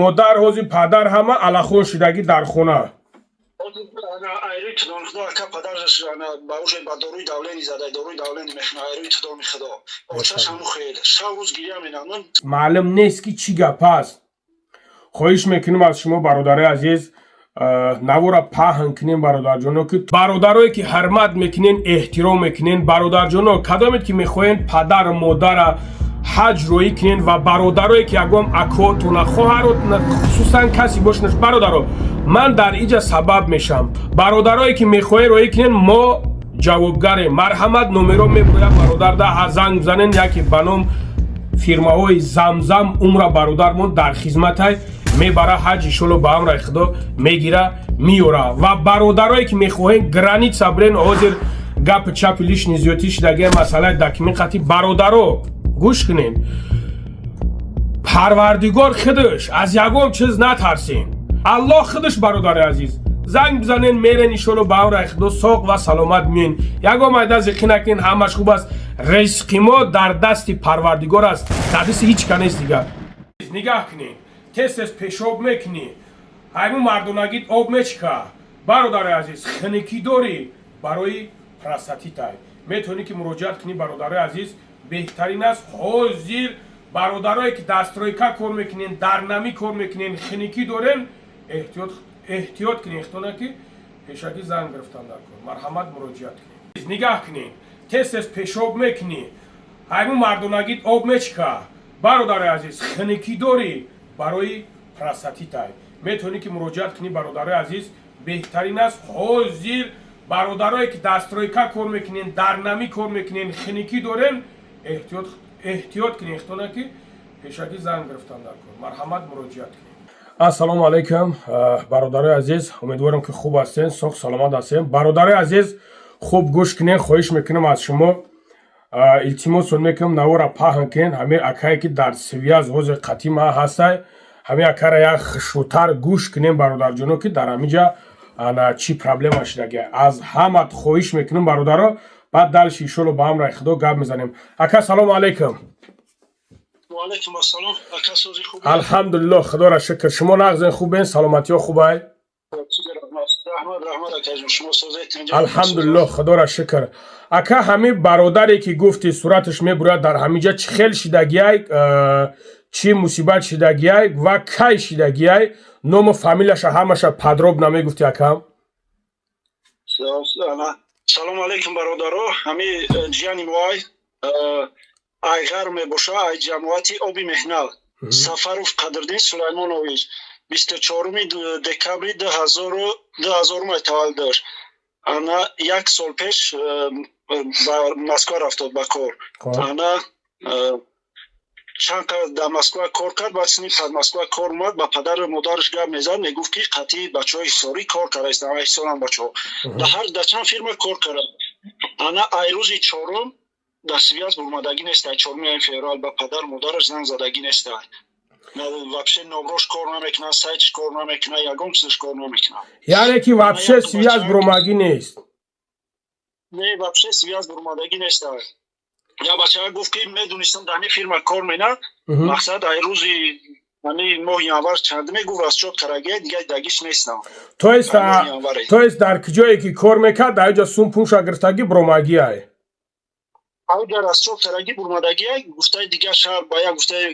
Модар ҳозир, падар ҳама алахон шудагӣ дар хона. Айрӯи тудони худо, ака, падараш ба уже ба доруи давление зада, доруи давление мехӯна. Айрӯи тудони худо очаш ҳаму хел шав рӯз гиря менамун. Маълум нест, ки чӣ гап аст. Хоҳиш мекунем аз шумо, бародарои азиз, навора паҳн кунем, бародарҷоно, ки бародарое ки ҳурмат мекунен, эҳтиром мекунен, бародарҷоно, кадомед ки мехоҳен падару модара ҳаҷ роӣ кунен ва бародарое ки ягон акотуна, хоҳаротуна, хусусан касе бошнаш, бародаро, ман дар иҷа сабаб мешам. Бародарое ки мехоҳен роӣ кунен, мо ҷавобгарем. Марҳамат, номеро мебурям, бародарда занг бизанен. Яке ба ном фирмаҳои Замзам Умра, бародармон дар хизматай, мебара ҳаҷ, иншолло, ба амраи худо мегира, миёра. Ва бародарое ки мехоҳем граница бирен, ҳозир гапи чапи лишний зиёдтӣ шудагия, масъалаи документ қати. Бародаро, гӯш кунен, Парвардигор худаш, аз ягон чиз натарсен, Аллоҳ худаш. Бародари азиз, занг бизанен, мерен, иншолло, ба амраи худо соқ ва саломат миён. Ягон майда зиқӣ накунен, ҳамаш хуб аст. Ризқи мо дар дасти Парвардигор аст, дар дасти ҳеҷ ка нест. Дигар нигаҳ кунен, тез тез пешоб мекунӣ, ҳайму мардонагит об мечика. Бародари азиз, хиникӣ дорӣ, барои простатитай метавонӣ ки муроҷиат кунӣ. Бародарои азиз, беҳтарин аст. Ҳозир бародарое ки дар стройка кор мекунен, дар намӣ кор мекунен, хиникӣ дорен, эҳтиёт, эҳтиёт кунен, хитона ки пешакӣ занг гирифтан дар кор. Марҳамат, муроҷиат кунед. Нигаҳ кунен, тез тез пешоб мекунӣ, ҳайму мардонагит об мечика. Бародари азиз, хиникӣ дорӣ, барои простатитай метавонӣ ки муроҷиат кунӣ. Бародарои азиз, беҳтарин аст. Ҳозир бародарое ки дар стройка кор мекунен, дар намӣ кор мекунен, хиникӣ дорен, эҳтиёт, эҳтиёт кунен, хитона ки пешакӣ занг гирифтан дар кор. Марҳамат, муроҷиат кунед. Ассалому алайкум, бародарои азиз, умедворам, ки хуб ҳастен, соқ саломат ҳастен. Бародарои азиз, хуб гӯш кунен, хоҳиш мекунам аз шумо, илтимосон мекунам, навора паҳн кунен. Ҳамин акае ки дар связь ҳозир қатима ҳастай, ҳамин акара як хушрӯтар гӯш кунем, бародарҷоно, ки дар ҳаминҷа ана чӣ проблема шудагия. Аз ҳамат хоҳиш мекунам, бародаро. Баъд дальше, иншолло, ба амраи худо гап мезанем. Ака, салому алайкум. Ваалайкум ассалом, ака, сози, хуб? Алҳамдулилло, худоро шукр. Шумо нағзен, хубен, саломатиҳо хубай? Раҳмат, раҳмат, акаҷон, шумо созед? Алҳамдулилло, худоро шукр. Ака, ҳамин бародаре ки гуфти, сураташ мебурад дар ҳаминҷа, чӣ хел шидагиай, чӣ мусибат шидагиай ва кай шидагиай? Ному фамилияша ҳамаша подробно мегуфти, акам. Салому алайкум, бародаро. Ҳами ҷияни моай айғар мебоша, ай ҷамоати Оби Меҳнал, Сафаров Қадрдин Сулаймонович, 24-уми декабри 2000-ум таваллуд дошт. Ана як сол пеш ба Москва рафтод ба кор. Ана чанд дар Москва кор кард, баъд сини под Москва кор омад. Ба падару модараш гап мезад, мегуфт, ки қатъи бачаҳои ҳисорӣ кор кардаистам, ҳисорам бачаҳо дар чанд фирма кор кард. Ана ай рӯзи чорум дар связь бурмадагӣ нестай. 4-уми феврал ба падару модараш занг задагӣ нестай. Вообще номрош кор намекунад, сайтш кор намекунад, ягон чизаш кор намекунад. Яъне ки вообще связь бурмагӣ нест? Не, вообще связь бурмадагӣ нестай. Я бачака гуфт, ки медонистам, дар ҳамин фирма кор мена. Мақсад, ай рӯзи ҳамин моҳи январ чанд мегуфт, расчёт карагия, дига дагиш нестам. То есть дар куҷое ки кор мекард, дар ҷо сум пунша гирифтагӣ буромагиай? Ауҷа расчёт карагӣ бурмадагия. Гуфтаи дигар шаҳр ба як гуфтаи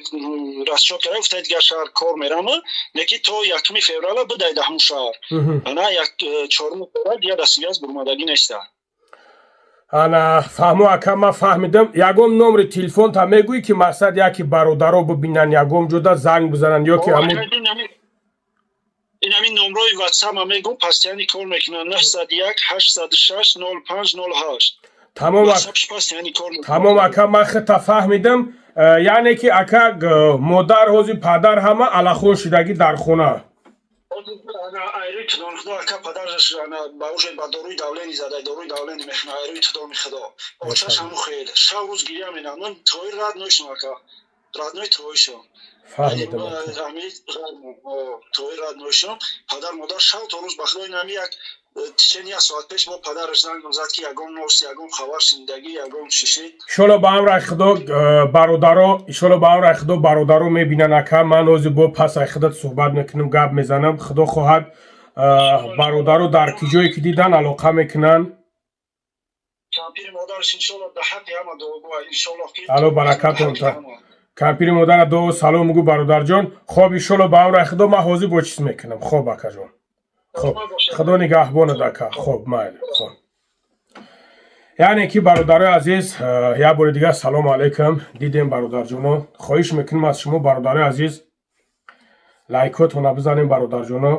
расчёт кара, гуфтаи дигар шаҳр кор мерама, леки то 1-уми феврала бидай дар ҳамун шаҳр. Ана як 4-уми феврал дига дар связь бурмадагӣ неста. Ана фаҳмо, ака, ман фаҳмидам. Ягон номери телефонта мегӯӣ, ки мақсад яке бародаро бибинанд, ягон ҷода занг бизананд ё ки ҳамун? Ин ҳамин номрои ватсапа мегӯм, постоянно кор мекунад: 901 806 05 08. Тамом, ака, ман хита фаҳмидам. Яъне ки, ака, модар ҳозир, падар ҳама алахон шудагӣ дар хона. Айрӯи тудони худо, ака, падараш ба уже ба доруи давление зада, доруи давление мехӯна. Айрӯи тудони худо очаш ҳаму хел шав рӯз гиря менамун. Твои родной шон, ака, родной твоишон. Фаҳмидам. Тои роднойшон, падар модар шав то рӯз, ба худо, инами як течение як соат пеш бо падараш занг зад, ки ягон ност, ягон хабар шунидагӣ, ягон шишид. Иншолло, ба амраи Худо, бародаро, иншолло, ба амраи Худо, бародаро мебинан. Ака, ман ҳозир бо пас ай худат суҳбат мекунам, гап мезанам. Худо хоҳад, бародаро дар ки ҷое ки дидан, алоқа мекунанд. Кампири модараш, иншолло, да ҳаққи ҳама дуогӯ, иншолло ки. Алло баракатон та. Кампири модара дуо салом гӯ, бародарҷон. Хоб, иншолло, ба амраи Худо, ман ҳозир бо чиз мекунам. Хоб, акаҷон, хоб, Худо нигаҳбонад, ака. Хоб, майли, хоб. Яъне ки, бародарои азиз, як бори дигар салому алайкум. Дидем, бародарҷоно. Хоҳиш мекунем аз шумо, бародарои азиз, лайкотона бизанем, бародарҷоно,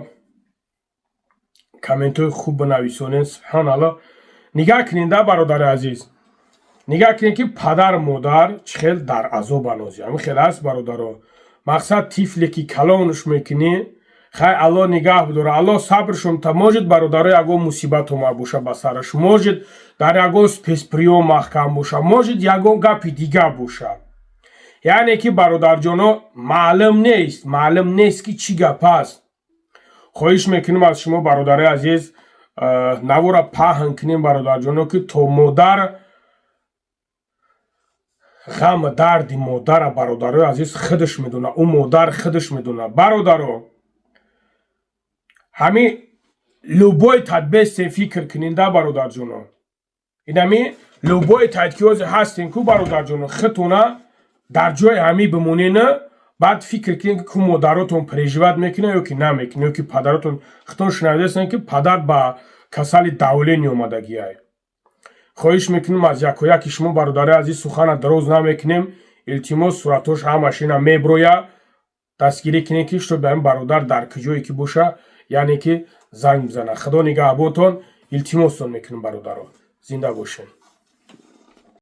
комментҳои хуб бинависонед. Субҳоналло, нигаҳ кунед да, бародари азиз, нигаҳ кунед, ки падар модар чӣ хел дар азобан ҳозир. Ҳамин хел аст, бародаро. Мақсад, тифле ки калонш мекунӣ, хай, Алло нигаҳ бидора, Алло сабршон та. Может, бародаро, ягон мусибат омад боша ба сараш, может, дар ягон спецприём маҳкам боша, может, ягон гапи дига боша. Яъне ки, бародарҷоно, маълум нест, маълум нест, ки чӣ гап аст. Хоҳиш мекунем аз шумо, бародарои азиз, навора паҳн кунем, бародарҷоно, ки то модар ғам дарди модара, бародарои азиз, худаш медона, ӯ модар худаш медона. Бародаро, ҳами любой тадбестен фикр кунинда, бародарҷоно, инами любой тайд ки ҳозир ҳастен ку, бародарҷоно, худтона дар ҷои ҳамӣ бимонена, баъд фикр кунед, ки ку модаротон переживать мекунад ё ки намекунад, ё ки падаротон. Худтон шунавидастен, ки падар ба касали давление омадагиай. Хоҳиш мекунем аз якояки шумо, бародари азиз, сухана дароз намекунем. Илтимос, суратҳош ҳамаш ина меброя, дастгирӣ кунед, ки шуто ба ин бародар дар куҷое ки боша, яъне ки занг бизана. Худо нигаҳбонтон. Илтимостон мекунем, бародаро, зинда бошед.